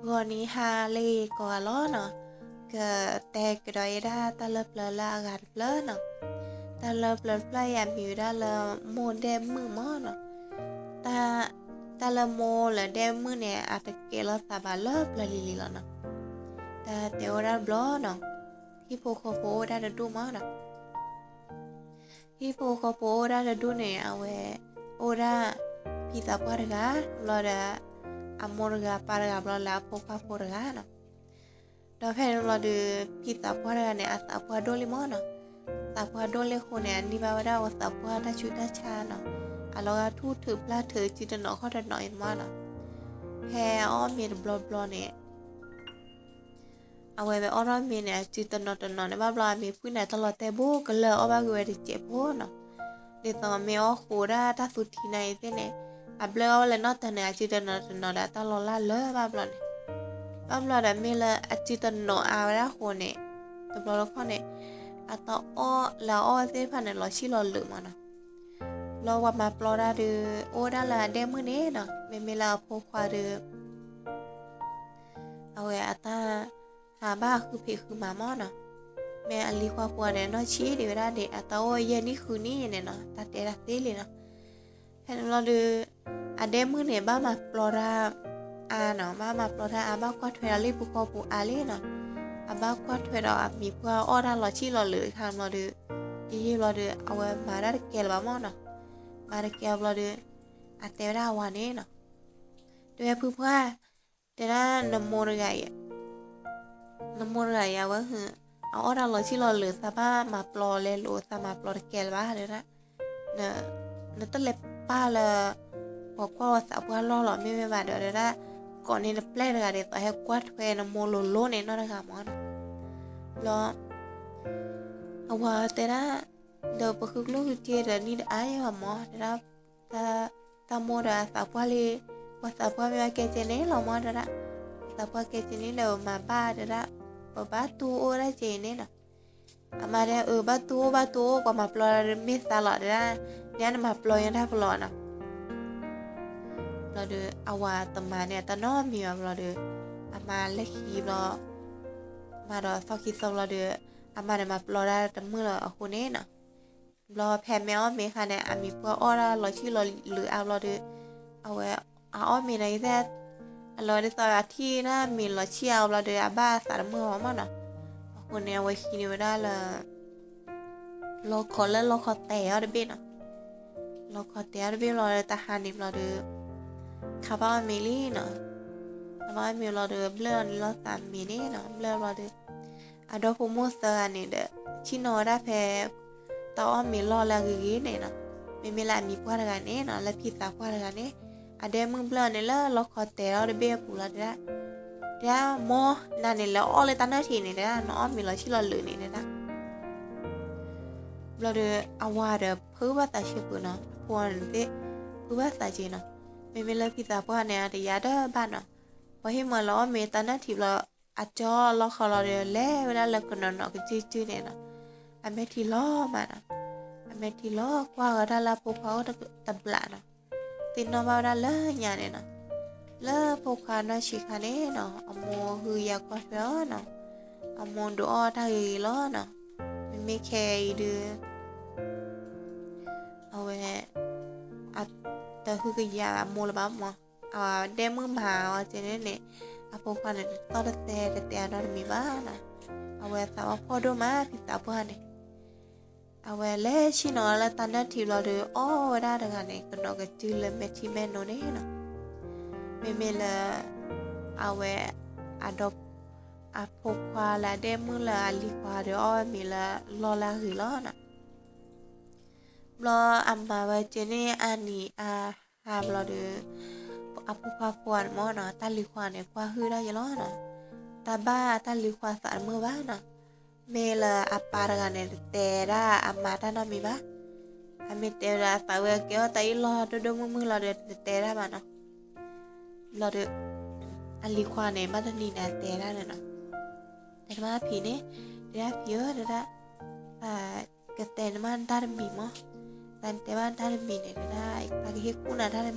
ဂီၤနံၤဟါလၢဂ့ၤကိးဂၤလီၤနီၤ, ကတဲကဒီးအံၤဒၣ်တၢ်လၢပျၢၤလၢအဂၤတဖျၢၣ်နီၤ. တၢ်လၢပျၢၤတဖျၢၣ်အံၤ အမံၤဝဲဒၣ်လၢ မိၢ်ဒဲမုၣ်မၢ်နီၤ. တၢ်လၢမိၢ်လၢဒဲမုၣ်န့ၣ် အတကဲလီၤသးဘၣ်လၢပျၢၤလံၤလံၤလီၤနီၤ. တၢ်တဲအိၣ်ဝဲဒၣ်တဘျီနီၤ, ဟံၣ်ဖိဃီဖိအိၣ်ဝဲဒၣ်တဒူၣ်မၢ်နီၤ. ဟံၣ်ဖိဃီဖိအိၣ်ဝဲဒၣ်တဒူၣ်န့ၣ် အဝဲ အိၣ်ဝဲဒၣ် ဖံသးပှၢ်တဂၤ ဘျီဒီး အမိၢ်တဂၤပၢ်တဂၤဘျီလၢအဖိခွါဖိတဂၤနီၤ. ဒီးဖဲန့ၣ်ဘျီဒီး ဖံသးပှၢ်တဂၤန့ၣ် အသးပှၢ်ဒိၣ်လံမၢ်နီၤ. သးပှၢ်ဒိၣ်လံအဃိန့ၣ် အန့ၢ်ဘၣ်ဝဲဒၣ်အသးပှၢ်တၢ်ဆူးတၢ်ဆါနီၤ. အလီၤဂာ်ထူၣ်ထုးဖျါထုးစုတနီၤခီၣ်တနီၤအံၤမၢ်နီၤ. ဖဲအအီၣ်မ့ၤတဘျီဘျီန့ၣ် အဝဲဝဲအီၣ်ထီၣ်မ့ၤန့ၣ် အစုတနီၤတနီၤန့ၣ် ဘၣ်ဘျီအမ့ၤဖုၣ်န့ၣ် အတၢ်လီၤတဲာ်ဘိကလၢာ်အီၣ်ဘၣ်ကွံာ်ဝဲတစဲးဖိနီၤ. ဒ်သိးမ့ၢ်အီၣ်ဃိးဒၣ်တၢ်သူထံနၤအံၤသ့ၣ်န့ၣ် အဘျၢအီၣ်ဝဲလၢနီၢ်တၢၤန့ၣ် အစုတနီၤတနီၤဒီးအတၢ်လီၤလၢ်လၢာ်ဘၣ်ဘျီန့ၣ်. ဘၣ်ဘျီဒီးမ့ၢ်လၢအစုတနီၤအါဝဲဒၣ်ဃိးန့ၣ် တဘျီတခီၣ်န့ၣ် အတၢ်အီၣ်လၢအအီၣ်သ့ၣ်တဖၣ်န့ၣ် လီၤဆံၣ်လီၤလၢာ်မၢ်နီၤ. ဘျီပှၤမၤပျီတၢ်ဒီး အိၣ်ဝဲဒၣ်လၢအဒဲမုၣ်န့ၣ်နီၤ, မ့မ့ၢ်လၢအဖိခွါဒီး အဝဲအတၢ် ဟးဘၣ်ဃုဖံးဃုမၤမၢ်နီၤ. မ့ၢ်အလံၤခွါဖိန့ၣ် နီၢ်ဆံးဒံးဝဲဒၣ်ဒံး အတၢ်အိၣ်ယဲၢ်နံၣ်ဃုနံၣ်န့ၣ်နီၤ, တၢ်တဲဒၣ်သ့လံနီၤ. ဖဲန့ၣ်ဘျီဒီး အဒဲမုၣ်န့ၣ် ဘၣ်မၤပျီတၢ်အါနီၤ, ဘၣ်မၤပျီတၢ်အါ ဘၣ်ကွၢ်ထွဲဒီးလၢပူၤဃီပူၤအါလံနီၤ. အဘၣ်ကွၢ်ထွဲဒီးအမံၤပှၢ်အီၣ်တၢ်လီၤဆံၣ်လီၤလၢာ်အခါဘျီဒီး ယံာ်ယံာ်ဘျီဒီး အဝဲမၤတၢ်တကဲလၢၤဘၣ်မၢ်နီၤ. မၤတကဲဘျီဒီး အတဲဝဲဒၣ်အဝၤန့ၣ်နီၤ, တဲဝဲဖုပှၢ်, တဲဒၣ်နမိၢ်တဂၤအံၤ နမိၢ်တဂၤအံၤ အဝဲ အအီၣ်တၢ်လီၤဆံၣ်လီၤလၢာ် သးဘၣ်မၤပျီလဲၤလိာ် သးမၤပျီတကဲလၢၤဘၣ်တဲဒၣ်. နတလဲၤပာ်လၢ ပှၤကွၢ်ဝဲသးပှၢ်လီၢ်လီၤ မ့မ့ၢ်ဘၣ်ဒီးတဲဒၣ် ကိးန့ၢ်နပျဲၢ်တဂၤဒ်သိးဟဲကွၢ်ထွဲနမိၢ်လိၤလိၤန့ၣ်နီတဂၤမၢ်နီၤ. ဘျီ အဝၤတဲဒၣ် ဒီးပဃုကျိၣ်ဃုစ့ဒီးနံၣ်တအါယဲၢ်ဘၣ်မၢ်တဲဒၣ်. တၢ်မိၢ်ဒီးအသးပှၢ်လံ, ပှၤသးပှၢ်မ့ၢ်ဘၣ်ကဲကဲန့ၣ်လီၤမၢ်တဲဒၣ်. ပသးပှၢ်ကဲကဲန့ၣ်ဒီးပမၤဘၣ်တဲဒၣ်, ပဘၣ်တူၢ်အိၣ်ဝဲဒၣ်ကဲအံၤန့ၣ်နီၤ. အမါတဲအၢ ဘၣ်တူၢ်အိၣ်ဘၣ်တူၢ်အိၣ် ပှၤမၤပျီတၢ်မ့ၢ်သးလီၤတဲဒၣ်, နနမၤပျီညါတၢ်ပလီၢ်နီၤ. ဘျီဒီး အဝၤတမၤန့ၣ် အတၢ်နီတမံၤဘၣ်ဘျီဒီး အမါလဲၤခံဘျီ မၤဒီးသီခံသီဘျီဒီး အမါန့ၣ်မၤပျီတၢ်တမုာ်လၢၤအဃိန့ၣ်နီၤ. ဘျီဖဲမ့ၢ်အီၣ်မ့ၤအခါန့ၣ် အမံၤပှၢ်အီၣ်တၢ်လီၤဆံၣ်လီၤလၢာ်အါဘျီဒီး အဝဲ အအီၣ်မ့ၤန့ၣ်သ့ၣ် အလီၤဒ်သိးအထံၣ်ဒၣ်မ့ၤလီၤဆံၣ်အါဘျီဒီး အဘၣ်အသးတမုာ်အီၤမၢ်နီၤ. အဃိန့ၣ် အဝဲဟံးန့ၢ်ဝဲဒၣ်လၢ လီခီလၢလီခီတဲာ်အီၤတဘ့ၣ်နီၤ. လီခီတဲာ်အီၤတဘ့ၣ်ဘျီဒီး တဟါန့ၣ်ဘျီဒီး ခးဘၣ်အီၣ်မ့ၤလံနီၤ. ခးဘၣ်အီၣ်မ့ၤဘျီဒီး ဘျၢၣ်အီၤန့ၣ်လီၤသးမ့ၤန့ၣ်နီၤ. ဘျၢၣ်ဘျီဒီး အဒီဖိမိၢ်သၢဂၤန့ၣ်ဒီး ဆ့ၣ်နီၤဝဲဒၣ်ဖဲ တၢ်အီၣ်မ့ၤလီၢ်လၢအဂ့ၤဂ့ၤန့ၣ်နီၤ. မ့မ့ၢ်လၢအမံၤပှၢ်တဂၤန့ၣ်နီၤ လၢဖံသးပှၢ်တဂၤန့ၣ် အဒဲမုၣ်ဘျၢၣ်အီၤန့ၣ်လၢလီခီတဲာ်အီၤတဘ့ၣ်အပူၤလီၤတဲဒၣ်. တဲဒၣ်မိၢ် နၤန့ၣ်လဲၤအီၣ်လၢတၢ်နၢၣ်ထံးန့ၣ်တဲဒၣ် နအီၣ်မ့ၤလီၤဆံၣ်လီၤလၢာ်န့ၣ်တဲဒၣ်. ဘျီဒီး အဝၤဒီးဖုးဘၣ်သးဆံးပူၤနီၤ အဖိန့ၣ်သ့ၣ် ဖုးဘၣ်သးက့ၤနီၤ. မ့မ့ၢ်လၢဖံသးပှၢ်န့ၣ် အတယၤဒၢဘၣ်နီၤ. ပှၤဟ့ၣ်မၤလီၤအီၣ်မ့ၤတၢ်နၢၣ်ထံးဘျီ အကၠီလီခီလီၤဒီး လဲၤဝဲဒၣ်လၢကနီၤနီၤကစုကစုန့ၣ်နီၤ. အမဲာ်ထံလီၤမးနီၤ. အမဲာ်ထံလီၤကွၢ်ဂီၤတၢ်လၢအဖိခွါအိၣ်တဘျီနီၤ. သ့ၣ်နီၣ်ဘၣ်ဝဲဒၣ်လၢညါန့ၣ်နီၤ. လၢဖိခွါနီၢ်ဆံးခါန့ၣ်နီၤ အမိၢ်ဟုယၤကွၢ်ထွဲအီၤနီၤ. အမိၢ်ဒုးအီၣ်တၢ်ဂ့ၤဂ့ၤလီၤနီၤ. မ့မ့ၢ်ခဲအံၤဒုး အဝဲ အတဟုကယာ်အမိၢ်လၢၤဘၣ်မး. အဒဲမုၣ်မၤအီၤကဲန့ၣ်န့ၣ် အဖိခွါန့ၣ် တသီၣ်တသဲတတဲအနီတမံၤဘၣ်နီၤ. အဝဲသးဘၣ်ဖှီၣ်ဒိၣ်မးဖံသးပှၢ်န့ၣ်. အဝဲလဲၤဆ့ၣ်နီၤလၢတၢ်နၢၣ်ထံးဘျီဒီး အီၣ်ဝဲဒၣ်တဂၤန့ၣ် ကနီၤကစုလၢမဲာ်ထံမဲာ်နိန့ၣ်နီၤ. မ့မ့ၢ်လၢ အဝဲ အဒီ အဖိခွါလၢအဒဲမုၣ်လၢအလံၤခွါဒီး အီၣ်ဝဲမ့ၤလၢလီၢ်လၢအဂ့ၤလီၤနီၤ. ဘျီအမၤဝဲကဲန့ၣ်အါနံၤအါဟါဘျီဒီး အဖိခွါဖိန့ၣ်မ့ၢ်နီၤ တၢ်လံၤခွါန့ၣ် ကွၢ်ဟုၣ်ဒၣ်ယဲလီၤနီၤ. တၢ်ဘၣ်တၢ်လံၤခွါသးတမုာ်ဘၣ်နီၤ. မ့ၢ်လၢအပၢ်တဂၤန့ၣ် တတဲဒၣ်အမါတၢ်နီတမံၤဘၣ်. အမ့ၢ်တဲဝဲဒၣ်အသးဝဲကဲအီၣ်တၢ်အ့ၣ်လိာ်ဒိၣ်ဒိၣ်မုၢ်မုၢ်လီၤဒီး တတဲဒၣ်ဘၣ်နီၤ. ဘျီဒီး အလံၤခွါန့ၣ် ဘၣ်တနံၤန့ၣ် အတဲဒၣ်န့ၣ်နီၤ. တဲတမါဖံန့ၣ်, တဲဒၣ်ဖံဧၢ, တဲဒၣ်, သးကတဲနမါနတၢ်တမံၤမး, သးနတဲဘၣ်နတၢ်တမံၤန့ၣ် တဲဒၣ်, သးကဟ့ၣ်ကူၣ်နၤတၢ်တမံၤ,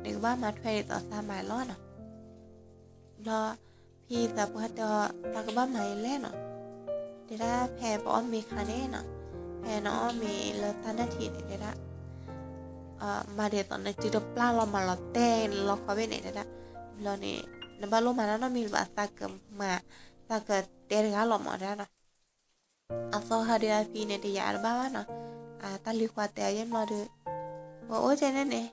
နကဘၣ်မၤထွဲဒ်သိးသးမၤလီၤနီၤ. ဘျီဖံသးပှၢ်တဲအီၤ သးကဘၣ်မၤယလဲၣ်နီၤ, တဲဒၣ်ဖဲပအီၣ်မ့ၤခါန့ၣ်နီၤ, ဖဲနအီၣ်မ့ၤလၢတၢ်နၢၣ်ထံးန့ၣ်တဲဒၣ် မၤဒ်သိးနစုတပျၢ်လီၤ မၤလီၤတဲာ်လီခီဘ့ၣ်န့ၣ်တဲဒၣ်, ဘျီန့ၣ် နဘၣ်လိၣ်မၤတၢ်နီတမံၤလၢၤဘၣ် သးကမၤ, သးကတဲတဂၤလီၤမးတဲဒၣ်နီၤ. အသီခါဒုးအဖံန့ၣ် တယာ်တဘၣ်ဘၣ်နီၤ, အတၢ်လံၤခွါတဲအီၤယဲၢ်ဘျီဒုး, ဝဲအိၣ်ကဲန့ၣ်န့ၣ်,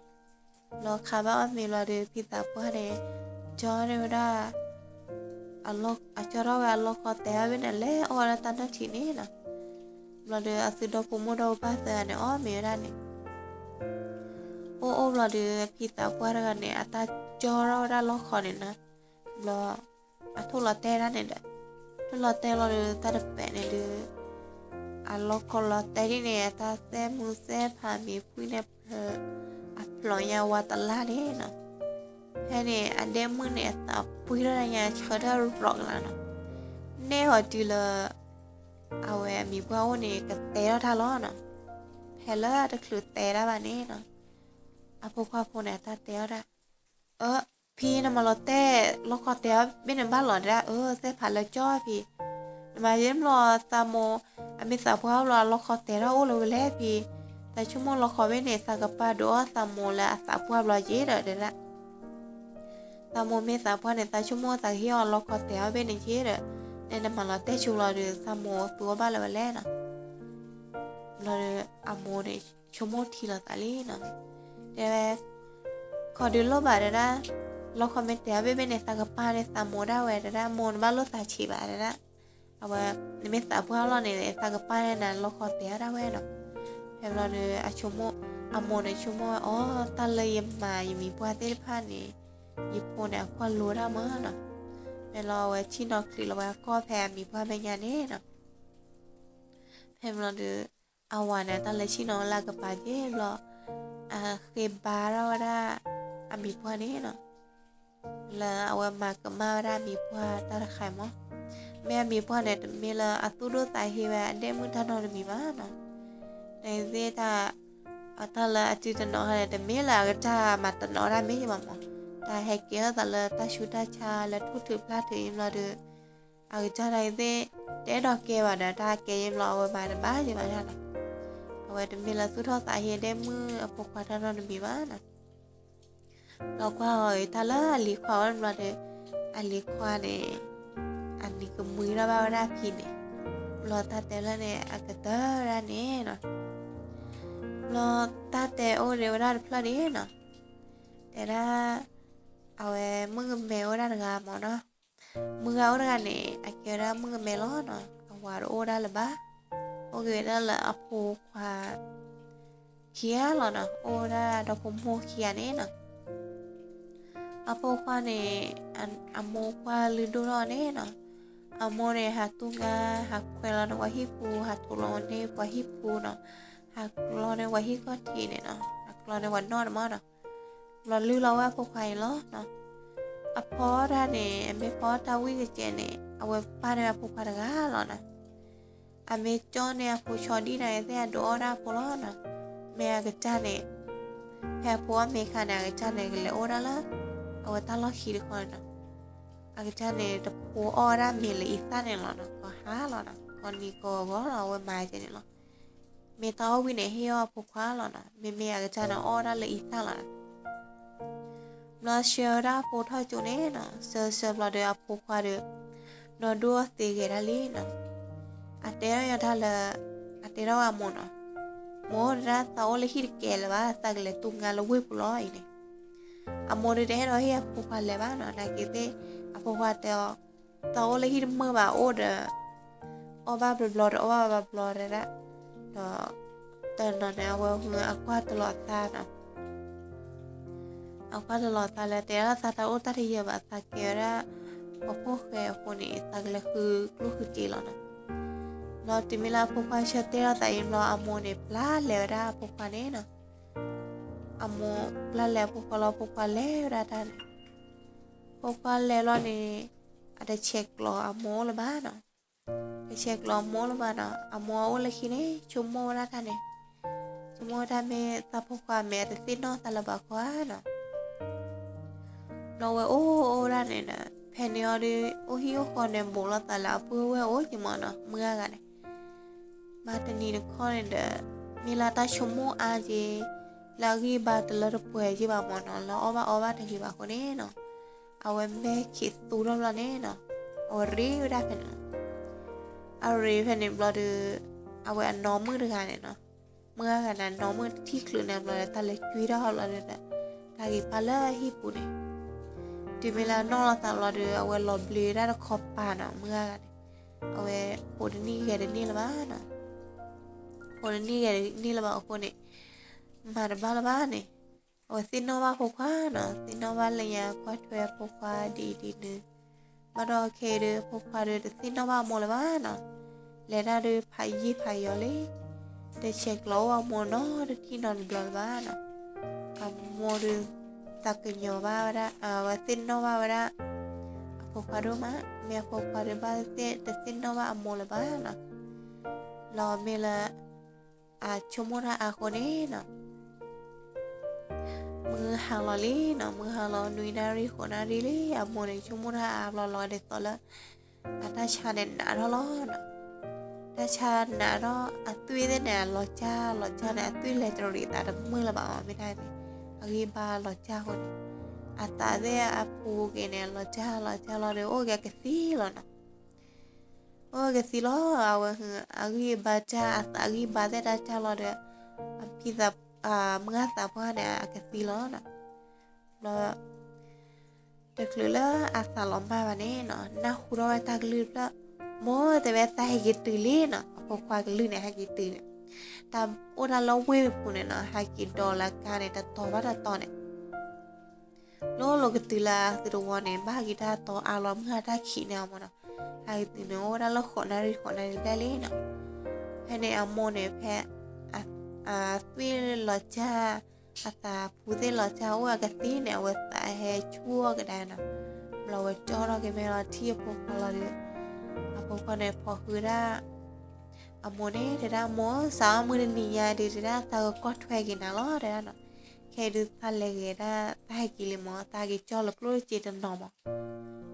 ဘျီခါဘၣ်အီၣ်မ့ၤဘျီဒုး ဖံသးပှၢ်န့ၣ် ကၠီန့ၢ်ဝဲဒၣ် အကၠီထီၣ်ဝဲအလီခီတဲာ်အီၤဘ့ၣ်န့ၣ် လဲၤအီၣ်ဝဲဒၣ်တၢ်နၢၣ်ထံးန့ၣ်နီၤ. ဘျီဒုးအသုဒီဖိမိၢ်ဒီဖိပၢ်သၢဂၤန့ၣ် အီၣ်မ့ၤဝဲဒၣ်န့ၣ် အိၣ်အိၣ်ဘျီဒုး ဖံသးပှၢ်တဂၤန့ၣ် အတၢ်ကၠီထီၣ်ဝဲဒၣ်လီခီန့ၣ်နီၤ, ဘျီ အထိၣ်လီၤတဲာ်ဒၣ်န့ၣ်ဒီး, ထိၣ်လီၤတဲာ်လီၤဒုး တၢ်တပဲာ်န့ၣ်ဒုး အလီခီလီၤတဲာ်ဒ်န့ၣ် အတၢ်သဲၣ်မူသဲၣ်ဖးမ့ၤဖှံန့ၣ် အဖျိးညါဝါတလါန့ၣ်နီၤ. ဖဲန့ၣ် အဒဲမုၣ်န့ၣ် အသးပှ့ၤထီၣ်ညါ ဆၢထၢၣ်ရီကလါနီၤ, န့ၢ်ဟီတုၤလၢ အဝဲအမံၤပှၢ်အိၣ်န့ၣ် ကတဲထီၣ်တၢ်လီၤနီၤ. ဖဲလၢတချုးတဲဒၣ်ဘၣ်န့ၣ်နီၤ, အဖိခွါဖိန့ၣ် အတၢ်တဲအီၤဒၣ်, အၢ ဖံနမၤလီၤတဲာ် လီခီတဲာ်အီၤဘ့ၣ်န့ၣ်ဘၣ်လီၤဒၣ်, အၢ သဲၣ်ဖးလၢကၠီဖံ, နမၤယဲၢ်ဘျီသးမိၢ် အမ့ၢ်သးပှၢ်ဘျီ အလီခီတဲာ်ထီၣ်အိၣ်လၢၤဝဲလဲၣ်ဖံ, သးဆိကမိၣ်လီခီဘ့ၣ်န့ၣ် သးကပာ်ဒုးအီၣ်သးမိၢ်လၢအသးပှၢ်ဘျီက့ၤဒီးတဲဒၣ် သးမိၢ်မ့ၢ်သးပှၢ်န့ၣ် သးဆိကမိၣ်သးကဟ့ၣ်အီၤလီခီတဲာ်အီၤဘ့ၣ်န့ၣ်က့ၤဒီး, နနမၤလီၤတဲာ်ဆူဘျီဒီး သးမိၢ်သူအီၣ်ဘၣ်လၢၤဝဲလဲၣ်နီၤ. ဘျီဒီး အမိၢ်န့ၣ်ဆိကမိၣ်ထံလီၤသးလံနီၤ, တဲဝဲ ခီဒုးလိၣ်ဘၣ်တဲဒၣ်, လီခီမ့ၢ်တဲာ်အီၤဘ့ၣ်ဘ့ၣ်န့ၣ် သးကပာ်န့ၢ်သးမိၢ်ဒၣ်ဝဲတဲဒၣ်, မိၢ်နဘၣ်လိၣ်သးဆံးဘၣ်တဲဒၣ်, အဝဲ နမ့ၢ်သးပှၢ်လီၤန့ၣ် သးကပာ်န့ၢ်နၤလီခီတဲာ်အီၤဒၣ်ဝဲနီၤ. ဖဲဘျီဒီး အဆိကမိၣ်, အမိၢ်န့ၣ်ဆိကမိၣ်ဝဲ အီ တၢ်လၢယမၤယမံၤပှၢ်သ့ၣ်တဖၣ်န့ၣ် ယဖိန့ၣ်အကွၢ်လိတၢ်မးနီၤ. ဖဲလီၤအဝဲဆ့ၣ်နီၤချံးလီၤဝဲအကီၢ်ဖဲအမံၤပှၢ်မဲာ်ညါန့ၣ်နီၤ. ဖဲဘျီဒီး အဝၤန့ၣ် တၢ်လဲၤဆ့ၣ်နီၤလၢအကပၤက့ၤဘျီ, အဃ့ဘါထီၣ်ဝဲဒၣ် အမံၤပှၢ်န့ၣ်နီၤ, လၢအဝဲမၤကမၣ်ဝဲဒၣ်အမံၤပှၢ်တၢ်တခါအံၤမး, မ့ၢ်အမံၤပှၢ်န့ၣ် တမ့ၢ်လၢအသူၣ်ဒိၣ်သးဟ့ဝဲအဒဲမုၣ်တၢ်နီတမံၤဘၣ်နီၤ, နသ့ၣ်တၢ် အတၢ်လၢအစုတနီၤခါန့ၣ် တမ့ၢ်လၢအကစၢ်မၤတနီၤတၢ်မ့ၢ်ယဘၣ်မး, တၢ်ဟဲကဲထီၣ်သးလၢတၢ်ဆူးတၢ်ဆါလၢထူၣ်ထုးဖျါထုးယံၤဘျီဒီး အကစၢ်တၢ်အံၤသ့ၣ် တအဲၣ်ဒိးကဲဘၣ်ဒီး တၢ်ကဲယံၤဘျီအဝဲမၤတဘၣ်ယံၤဘၣ်နီၤ, အဝဲတမ့ၢ်လၢသူၣ်ထီၣ်သးဟ့အဒဲမုၣ်အဖိခွါတၢ်နီတမံၤဘၣ်နီၤ. ဘျီကွၢ်အီၤတၢ်လၢအလံၤခွါဝဲဘျီဒီး, အလံၤခွါန့ၣ် အနံၤကမှံထီၣ်ဘၣ်ဝဲဒၣ်အဖံန့ၣ်, ဘျီတၢ်တဲဖျၢၣ်န့ၣ် အကတၢၢ်ဝဲဒၣ်န့ၣ်နီၤ, ဘျီတၢ်တဲအိၣ်ဒံးဝဲဒၣ်တဖျၢၣ်န့ၣ်နီၤ, တဲဒၣ် အဝဲမုၣ်ကမဲအိၣ်ဒၣ်တဂၤမးနီၤ, မုၣ်ဂၤအိၣ်တဂၤန့ၣ် အကဲဝဲဒၣ်မုၣ်ကမဲလီၤနီၤ, အဝၤတအိၣ်ဒၣ်လၢၤဘၣ်, အိၣ်က့ၤဝဲဒၣ်လၢအဖိခွါ ခံဂၤလီၤနီၤ, အိၣ်ဝဲဒၣ်ဒီဖိမိၢ်ခံဂၤန့ၣ်နီၤ. အဖိခွါန့ၣ် အမိၢ်ကွၢ်လုၢ်ဒိၣ်ထီၣ်န့ၣ်နီၤ, အမိၢ်န့ၣ် ဟးတူၢ်ငါ ဟးခွဲးလီၤန့ၢ်ပှၤဟံၣ်ပူၤ, ဟးထိးလီၤန့ၢ်ပှၤဟံၣ်ပူၤနီၤ, ဟးကျီန့ၢ်ပှၤဟံၣ်ခီၣ်ထံးန့ၣ်နီၤ, ဟးကျီန့ၢ်ပှၤနီၢ်န့ၣ်မးနီၤ, ဘျီလုၢ်လီၤဝဲအဖိခွါအံၤလီၤနီၤ. အဖီတၢ်န့ၣ် အမ့ၢ်ဖီတၢ်ဝံၣ်ကကဲန့ၣ် အဝဲပာ်န့ၢ်အဖိခွါတဂၤလီၤနီၤ. အမ့ၢ်ကၠီန့ၢ်အဖိဆီဒံၣ်န့ၣ်သ့ၣ် အဒုးအီၣ်ဒၣ်အဖိလီၤနီၤ. မ့ၢ်အကစၢ်န့ၣ် ဖဲအဖိအီၣ်မ့ၤအခါန့ၣ် အကစၢ်န့ၣ် ကလဲၤအိၣ်ဒၣ်လၢ အဝဲတၢ်လီၢ်ခံတခီန့ၣ်နီၤ. အကစၢ်န့ၣ် တဖိအီၣ်ဝဲဒၣ်မ့ၤလၢအံသၣ်န့ၣ်လီၤနီၤ, ကိးဟါလီၤနီၤ, ကိးနံၤကိးဂီၤလီၤ အဝဲမၤကဲန့ၣ်လီၤ. မ့ၢ်တၢ်အီၣ်ဝံၣ်န့ၣ် ဟ့ၣ်အီၣ်အဖိခွါလီၤနီၤ, မ့မ့ၢ်အကစၢ်န့ၣ် အီၣ်ဝဲဒၣ်လၢအံသၣ်လီၤနီၤ. ဘျီဆှၢဝဲဒၣ်အဖိထီၣ်ကၠိန့ၣ်နီၤ, ဆှၢဆှၢဘျီဒီးအဖိခွါဒီး ဒီဒိၣ်အီၣ်သ့ဂဲၤဒၣ်လံနီၤ. အတဲထီၣ်ညါတၢ်လၢ အတဲထီၣ်ဝဲအမိၢ်နီၤ, မိၢ်တဲဒၣ် သးအိၣ်လၢဟံၣ်တကဲလၢၤဘၣ်, သးကလဲၤတူၢ်ငါလၢဝ့ၢ်ပူၤလီၤအံၤန့ၣ်. အမိၢ်ဒီးတအဲၣ်ဒိးဟ့ၣ်အဖိခွါလဲၤဘၣ်နီၤ, နာ်က့သ့ၣ် အဖိခွါတဲအီၤ သးအိၣ်လၢဟံၣ်တမုာ်ဘၣ် အိၣ်ဒီး အီၣ်ဘၣ်ဘျီဘျီဒီး အီၣ်ဘၣ်ဘျီဘျီတဲဒၣ်, ဒီး တနီၤန့ၣ် အဝဲအကွၢ်တလီၤသးနီၤ. အကွၢ်တလီၤသးလၢ တဲဒၣ်သးတအိၣ်တၢ်တယၢၤဘၣ်, သးကဲဝဲဒၣ် ပှၤဖိၣ်ဃဲအဃိန့ၣ် သးကလဲၤဃုကျိၣ်ဃုစ့လီၤနီၤ. ဘျီတုၤမ့ၢ်လၢအဖိခွါဆၢတဲာ်ထီၣ်သးအံၤဘျီ အမိၢ်န့ၣ် ပျၢ်လဲၤဝဲဒၣ်အဖိခွါန့ၣ်နီၤ. အမိၢ်ပျၢ်လဲၤအဖိခွါလီၤ, ဖိခွါလဲၤဝဲဒၣ်တၢ်န့ၣ်, ဖိခွါလဲၤလီၤန့ၣ် အတဆဲးကျိးအမိၢ်အိၣ်လၢၤဘၣ်နီၤ. တဆဲးကျိးအမိၢ်အိၣ်လၢၤဘၣ်နီၤ, အမိၢ်အအိၣ်လၢခံန့ၣ် ဆိကမိၣ်ဝဲဒၣ်တၢ်န့ၣ်, ဆိကမိၣ်ဝဲဒၣ်မ့ၢ်သးဖိခွါမဲာ်တသ့ၣ်နီၣ်သးလၢၤဘၣ်ခီဧါနီၤ. ဘျီဝဲအိၣ်အိၣ်ဒၣ်န့ၣ်ဒီး ဖဲန့ၣ်အီၤဒီး အိၣ်ဟံၣ်အိၣ်ဃီန့ၣ် ဘူးလိာ်သးလၢအပုၢ်ဝဲၢ်အိၣ်က့ၤမၢ်နီၤ, မုၢ်ဂၤဂၤန့ၣ် မၤတနံၤတခီန့ၣ်ဒီး မ့ၢ်လၢတၢ်ဆိကမိၣ်အါက့ၤ လၢအဂံၢ်ဘါတလၢတပှဲၤက့ၤဘၣ်မၢ်နီၤ, လၢအီၣ်ဘၣ်အီဘၣ်တဂ့ၤဘၣ်အဃိန့ၣ်နီၤ, အဝဲမဲာ်ခံးသူထီၣ်ဘျီန့ၣ်နီၤ, အဝဲရ့ဝဲဒၣ်ဖဲန့ၣ်လီၤ. အရ့ဖဲန့ၣ်ဘျီဒီး အဝဲအနီၢ်မုၣ်တဂၤန့ၣ်နီၤ, မုၢ်ဂၤဂၤန့ၣ် အနီၢ်မုၣ်တထံၣ်ချုးန့ၣ်ဘျီဒီး တၢ်လဲၤကွံထီၣ်ဟီၣ်ဘျီဒီး တၢ်ဂ့ၤပာ်လၢဟံၣ်ပူၤန့ၣ်, တုၤမ့ၢ်လၢအနီၣ်လိာ်သးဘျီဒီး အဝဲလီၤဘျ့ဝဲဒၣ်တခီပၤနီၤ, မုၢ်ဂၤဂၤန့ၣ် အဝဲဖိတနံၣ်ဂဲၤတန့ၢ်လၢၤဘၣ်နီၤ, ဖိတနံၣ်ဂဲၤတန့ၢ်လၢၤဘၣ်အဃိန့ၣ် မၤတဘၣ်လၢၤဘၣ်န့ၣ်, အဝဲသ့ၣ်နီၣ်ဘၣ်အဖိခွါနီၤ, သ့ၣ်နီၣ်ဘၣ်လၢညါကွၢ်ထွဲအဖိခွါဒ်အံၤဒ်နုၤ, ဘၣ်ဒီးခဲအံၤဒီး အဖိခွါဒီးတသ့ၣ်နီၣ်ဘၣ်အမိၢ်လၢၤဘၣ်နီၤ, လဲၤတၢ်ဒီးဖးယံာ်ဖးယီၤလံ, တဆဲးကျိးအိၣ်အမိၢ်နီတထံၣ်နီတဘျီလၢၤဘၣ်နီၤ, အမိၢ်ဒီး သးကညီၤဘၣ်ဝဲဒၣ် အဝဲသ့ၣ်နီၣ်ဘၣ်ဝဲဒၣ် အဖိခွါဒိၣ်မး, မ့ၢ်အဖိခွါဒီးဘၣ်သ့ၣ်တသ့ၣ်နီၣ်ဘၣ်အမိၢ်လၢၤဘၣ်နီၤ, လီၤမ့ၢ်လၢ အဆိကမိၣ်တၢ်အါအဃိန့ၣ်နီၤ, မုၢ်ဟါလီၤလံနီၤ, မုၢ်ဟါလီၤနွံနၣ်ရံၣ်ဃိးနၣ်ရံၣ်လံ, အမိၢ်န့ၣ်ဆိကမိၣ်တၢ်အါဘျီလီၤဒ်သိးလၢ အတၢ်ဆါန့ၣ်နးထီၣ်လီၤနီၤ, တၢ်ဆါနးထီၣ် အသွံၣ်သ့ၣ်န့ၣ် အလီၤစၢ်လီၤစၢ်န့ၣ် အသွံၣ်လဲၤတရံးသးတမုာ်လၢၤဘၣ်မး, မ့ၢ်တၢ်မ့ၢ် အဂံၢ်ဘါလီၤစၢ်အဃိန့ၣ်, အသးသ့ၣ်အပူၤက့ၤန့ၣ် လီၤစၢ်လီၤစၢ်လီၤဒီး အိၣ်က့ၤအကသံလီၤနီၤ, အိၣ်ကသံလီၤ, အဝဲ အဂံၢ်အဘါစၢ် အသးဂံၢ်ဘါသ့ၣ်တၢ်စၢ်လီၤဒီး အဖံသး မုၢ်ဂၤသးပှၢ်န့ၣ် အကသံလီၤနီၤ, ဘျီ တချုးလၢအသးလီၤမၢ်ဘၣ်န့ၣ်နီၤ, နၢ်ဟူထီၣ်ဝဲတၢ်ကလုၢ်တဖျၢၣ်, မိၢ်တဲဝဲသးဟဲက့ၤတုၤလံနီၤ, အဖိခွါကလုၢ်န့ၣ် ဟဲက့ၤတုၤန့ၣ်, တၢ်အိၣ်တၢ်လၢဝ့ၢ်ပူၤန့ၣ်နီၤ, ဟဲက့ၤဒိးလၢကါန့ၣ် တတီၤဘၣ်တတီၤန့ၣ် လီၤလီၤကတုၤလၢအသုးတဝီန့ၣ် ဘၣ်က့ၤတၢ်တီအါလီၤ မုၢ်ဟါတၢ်ခံးန့ၣ်အမိၢ်နီၤ, ဟဲက့ၤတုၤန့ၣ် အိၣ်ဝဲဒၣ်လၢဃိးနၣ်ရံၣ် ဃိးနၣ်ရံၣ်ဘျဲၣ်လံနီၤ, ဖဲန့ၣ်အမိၢ်န့ၣ် ဖဲ အသွံၣ်လီၤစၢ် အသးပူၤသ့ၣ်လီၤစၢ် အိၣ်အကသံန့ၣ် အဝဲသးဟဲဆူၣ်အီၤကဒါနီၤ, ဘျီဝဲကၠီထီၣ်က့ၤမဲာ်လီၤထံၣ်အဖိခွါလီၤဒီး အဖိခွါန့ၣ် ဖီၣ်ဃုာ်ဒၣ် အမိၢ်န့ၣ် တဲဒၣ်မိၢ် စးထီၣ်မုၢ်တနံၤညါဒီး တဲဒၣ်သးကကွၢ်ထွဲက့ၤနၤလီၤ တဲဒၣ်နီၤ, ခဲအံၤဒုးသးလဲၤဂဲၤဒၣ် သးဟဲက့ၤလံမး သးက့ၤကၠီလၢကျိၣ်စ့တနီၤမး,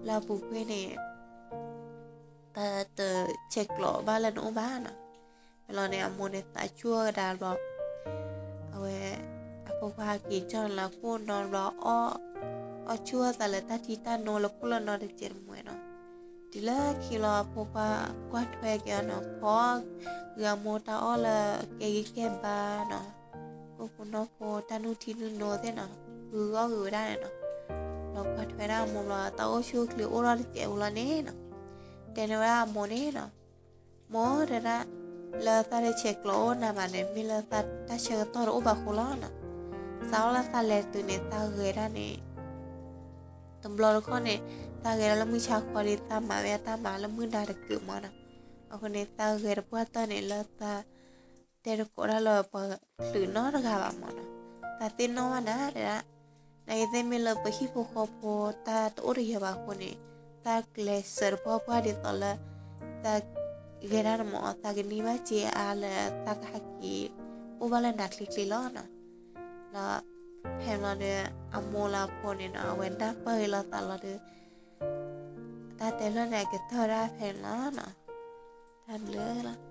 လၢအပူၤကွံာ်န့ၣ် တၢ်တဆဲးကျိးဘၣ်လၢနအိၣ်ဘၣ်နီၤ, ဝဲလီၤန့ၣ် အမိၢ်န့ၣ်သးဆူၣ်အီၤကဒါဘျီ အဝဲ အဖိခွါဟဲက့ၤကၠီလၢကိၣ်နီတဘျီ အီၣ်ဆူၣ်အသးလၢတၢ်ထံတၢ်နိလၢကိၣ်လၢနီတစဲးတမှဲၤနီၤ, တုၤလၢခံလီၤအဖိခွါကွၢ်ထွဲက့ၤအီၤနီၤ ဖီၣ်ဂုာ်အမိၢ်တၢ်အီၣ်လၢကဲဂံၢ်ကဲဘါနီၤ, ကိၣ်ဖိနီၢ်ဖိတၢ်နုၢ်ထံနုၢ်နိသ့ၣ်နီၤ ဂုာ်အီၣ်ဂ့ၤဝဲဒၣ်န့ၣ်နီၤ, ဒီးကွၢ်ထွဲဒၣ်အမိၢ်ဘျီ တၢ်အိၣ်ဆူၣ်အိၣ်ချ့အိၣ်ထီၣ်တစဲးဧိၤလီၤန့ၣ်နီၤ, တဲန့ၢ်ဝဲဒၣ်အမိၢ်န့ၣ်နီၤ မိၢ်တဲဒၣ် လၢသးတဆဲးကျိးအိၣ်နၤဘၣ်န့ၣ် မ့ၢ်လၢသးတၢ်ဆၢကတီၢ်တအိၣ်ဘၣ်ဃိလီၤနီၤ, စးထီၣ်လၢသးလဲၤတုၤန့ၣ် သးဂဲၤဒၣ်န့ၣ် တဘျီတခီၣ်န့ၣ် သးဂဲၤဒၣ်လၢမုၢ်ဆါခီဒီး သးမၤဝဲအတၢ်မၤလၢမုၢ်နၤတကုးမးနီၤ, အဃိန့ၣ် သးဂဲၤတပှၢ်တၢၢ်န့ၣ် လၢသး တဲတကိးဒၣ်လၢပှၤချုးနီတဂၤဘၣ်မးနီၤ, သးသ့ၣ်နီၣ်ဘၣ်နၤတဲဒၣ်, နာ်က့သ့ၣ်မ့ၢ်လၢပဟံၣ်ဖိဃီဖိ တၢ်တအိၣ်တယၢၤဘၣ်အဃိန့ၣ် သးကျဲးစၢးတပှၢ်ပှၢ်ဒ်သိးလၢ သးဂဲၤဒၣ်န့ၣ်မး သးကန့ၢ်ဘၣ်စ့အါလၢသးကဟဲက့ၤ အိၣ်ဘၣ်လၢနၤချ့ချ့လီၤနီၤ, ဒီး ဖဲန့ၣ်လီၤဒီး အမိၢ်လၢအဖိန့ၣ်နီၤ အဝဲနၢ်ပၢၢ်ဂ့ၤလိာ်သးလီၤဒီး တၢ်တဲဖျၢၣ်န့ၣ် အကတၢၢ်ဒၣ်ဖဲန့ၣ်လီၤနီၤ, တၢ်ဘျုးလီၤ.